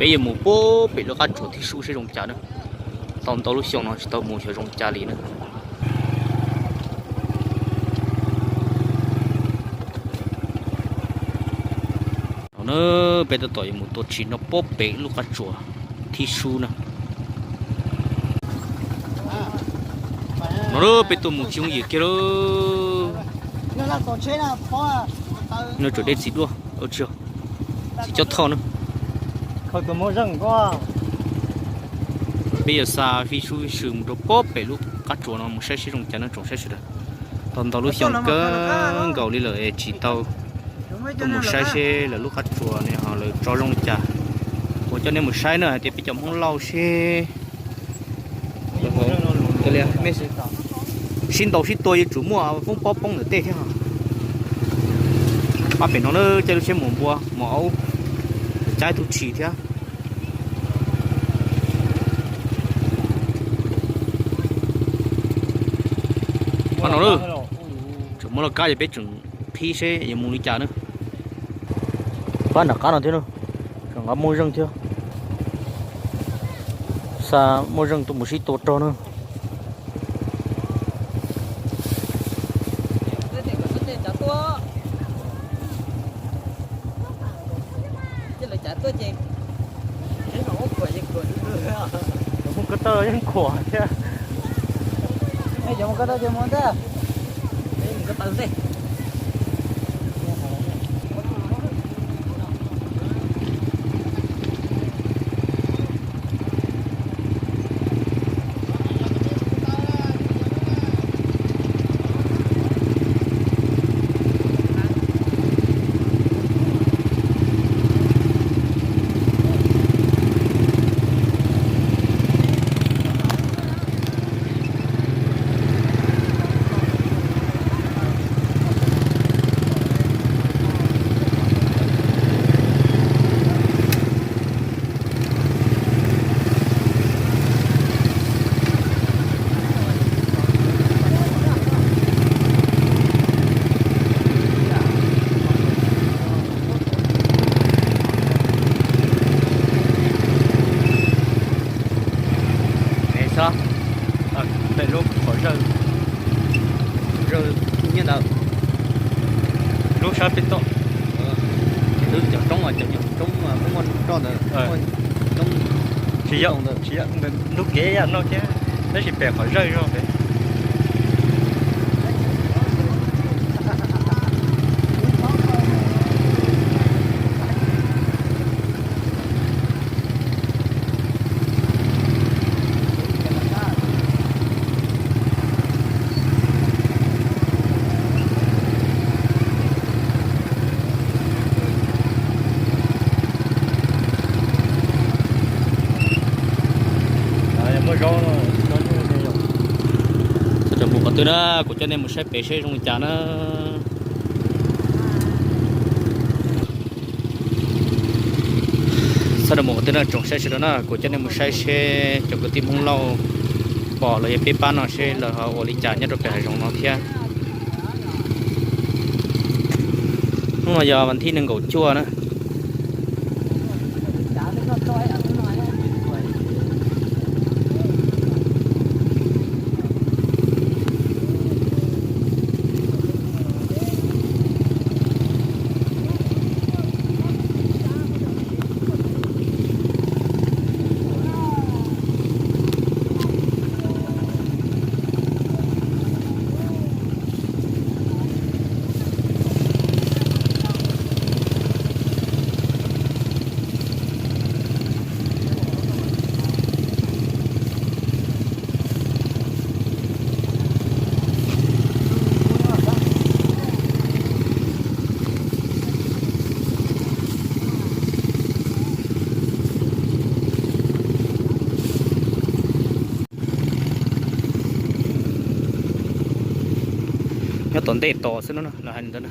Peb yuav mus puag pem lub qab tsuas Thib Sub seb zoo cas na. Tau ntau lub xyoo no tsis tau mus xyov zoo cas li na. No na, peb tab tom yuav mus tua tshis no puag pem lub qab tsuas Thib Sub na. No na, peb tuaj mus tsis yooj yim kiag lauj. No tsuas dej txiv duaj, txiv cob thoj na. Peb yuav xa fij sub fij sw mus rau puag pem lub qab tsuas no mus saib seb zoo cas no tsoom saib sawv daws. Tau ntau lub xyoo kawg nkaus li lawm es tsis tau tuaj mus saib seb lawv lub qab tsuas ne ho lawv tso zoo li cas. Kuv coj nej mus saib na hais tias peb cov Hmoob Lauj seb sib ntaus sib tua yuav tsum muaj foob pob poob ntawm tej thiab. Pab pem no na, caij lub tsheb mus npua mus aub, caij tus tshis thiab. Pab no na, tseem muaj laj kab ces peb tseem qhib seb yuav mus li cas na. Pab nram qab no thiab na, tseem nqa muaj zeej thiab, xa muaj zeej tuaj mus sib tua rog na. Mus ko taw yeej khuam thiab. Xwb, pem lub qhov zawj, zawj nyiaj ntawd, lub sab peb toj, twb cov roob, cov nyuam roob muaj roj ntawd, tsis yog, tsis yog ntug kev yam no thiab, tab sis pem qhov zawj zog pem. Txhob mus qhov twg na, kuv coj nej mus saib pem seb zoo li cas na. Txhob mus qhov twg na, tsoom saib sawv daws na, kuv coj nej mus saib seb cov kwv tij Hmoob Lauj pom los yog peb pab no seb lawv ho ua li cas nyob rau pem hav zoov no thiab. Hnub no yog vas thib nees nkaum cuaj na. Nyob tom ntej tos xwb no lawv hais li ntawd na.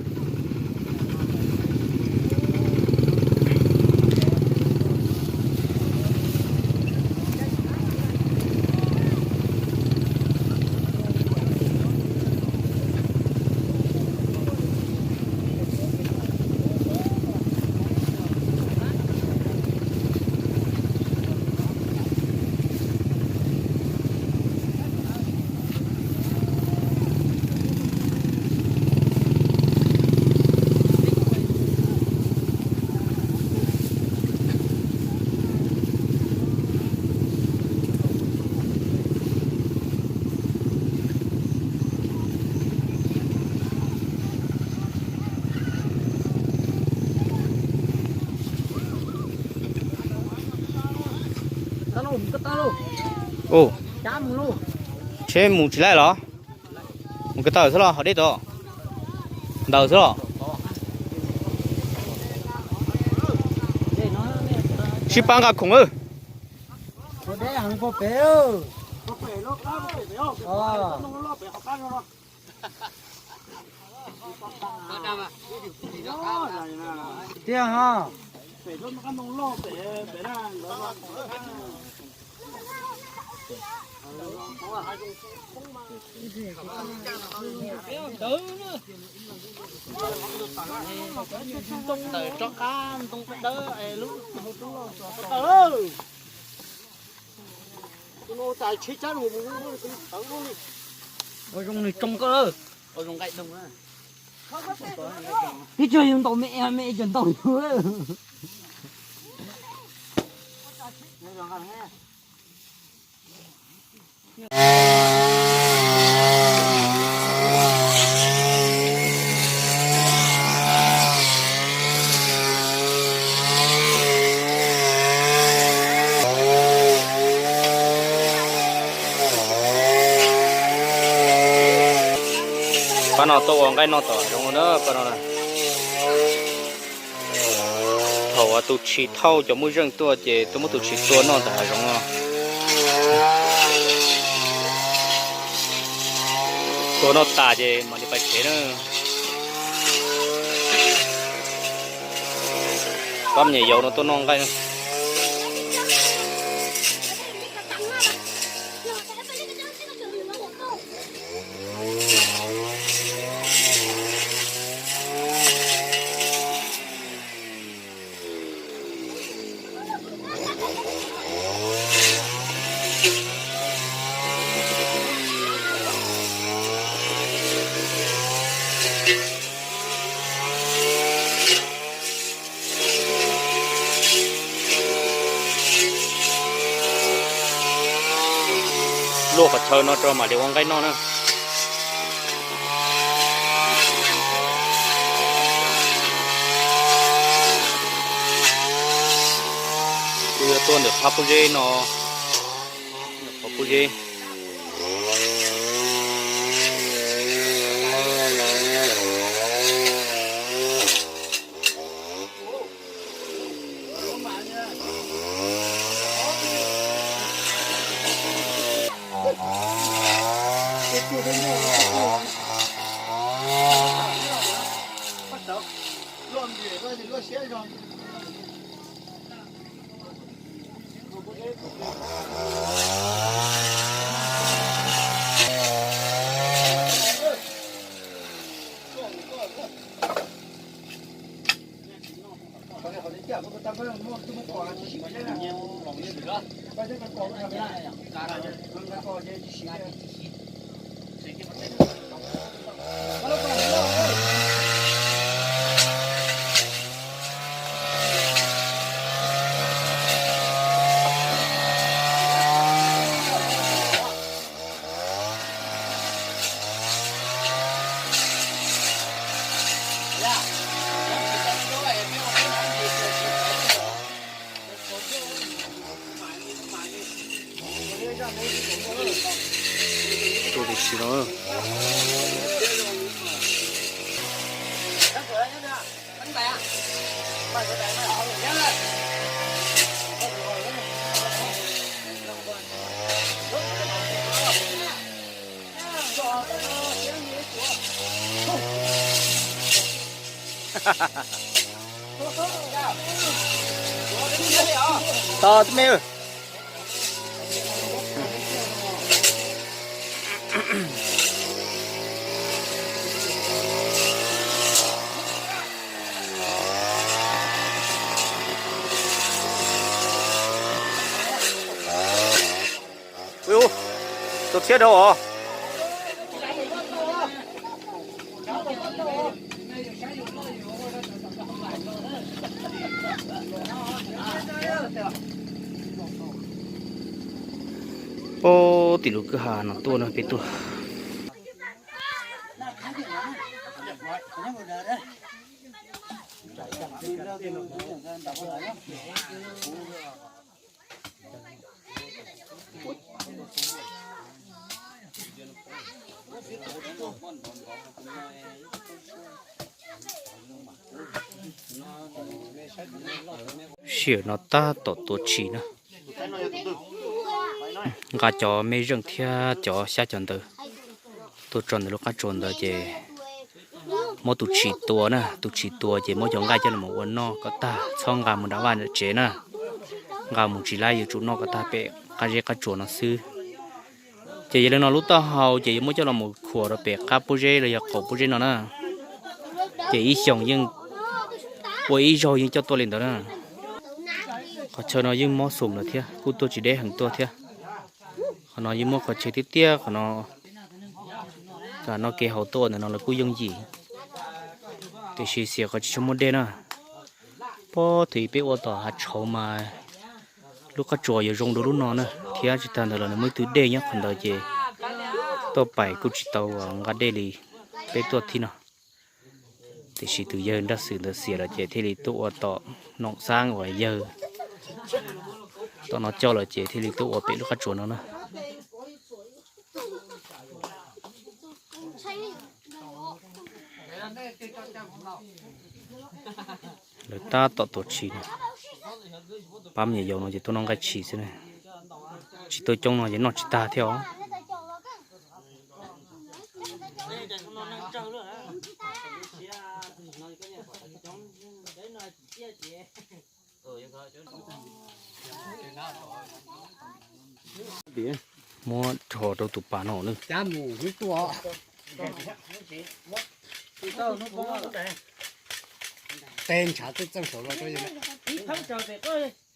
Ub, tsheb mus tsis laij los? Mus ko taw xwb los ho deb tod? Ntawd xwb los? Sib pab nqa khoom lawm. Tiag ha. Ua zoo nws tsoo koj lawm. Ib tsam yus ntaus me me cov ntaus yus. Pab no tuaj ua nqaij noj tom hav zoov na, pab no na. Thaum uas tus tshis thauj cov muaj zeej tuaj ces tuaj muab tus tshis tua noj ntawm hav zoov no. Tua noj tas ces mam li pais tsev na. Pab me nyuam yaus no tuaj noj nqaij na. Luaj qhov chaw no rau mam li ua nqaij noj na. Kuv yuav tuaj ntawm phab pob zeb no, phab pob zeb. Tuaj tus tsis no. Tos me. Tus thiab dhau os. Pab tim lub kwj ha no tuaj no peb tuaj. Sij hawm no tab tom tuav tshis na. Nqa cov me zeej thiab cov xyab cov ntawv tuaj tso ntawm lub qab tsuas ntawd ces muab tus tshis tua na, tus tshis tua ces muab cov nqaij coj los ua noj kom tag, txhob nqa mus nram vaj nram tsev na. Nqa mus tsis laib, yuav tsum noj kom tag pem qab zeb qab tsuas no xwb. Ces yog li no lub taub hau ces yuav muab coj los mus khuam rau pem qab pob zeb los yog qaum pob zeb no na. Ces ib xyoos yeej ua ib zaug yeej coj tuaj li ntawd na. Qhov chaw no yeej mob xum lawm thiab, kuj tuaj tsis deb heev tuaj thiab. Qhov no yeej muab qhov chaw tiaj tiaj qhov no, no kev haus tuaj ntawm no los kuj yooj yim, tiam sis xiam qhov tsis tshua muaj dej na. Pob thaum peb ua tom hav tshauv mas lub qab tsuas yuav zoo dua lub no na, thiab tsis tag ntawd los nws muaj ib tug dej nyob qhov ntawd ces tuaj pais kuj tsis tau nqa dej li peb tuaj thib no. Tiam sis tus yawg Nraj Xwm ntawd xiam lawm ces thiaj li tuaj ua tom Noom Xab uas yawg tom no coj lawm ces thiaj li tuaj ua pem lub qab tsuas no na. Lawv tab tom tuav tshis no, pab me nyuam yaus no ces tuaj noj nqaij tshis xwb na, tsis tuaj coob no ces noj tsis tag thiab os. Muab rho rau tus pas no na.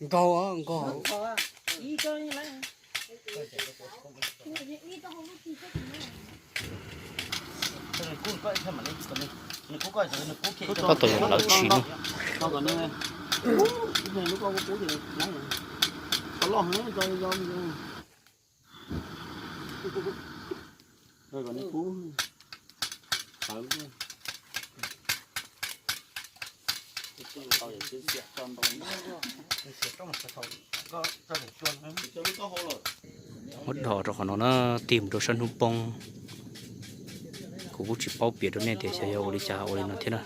Nkaug, nkaug. Tab tom yog lawv tshis no. Muab dhos rau qhov no na, tig mus rau sab hnub poob. Kuv kuj tsis paub piav rau nej tias xyov yog ua li cas ua li no thiab na.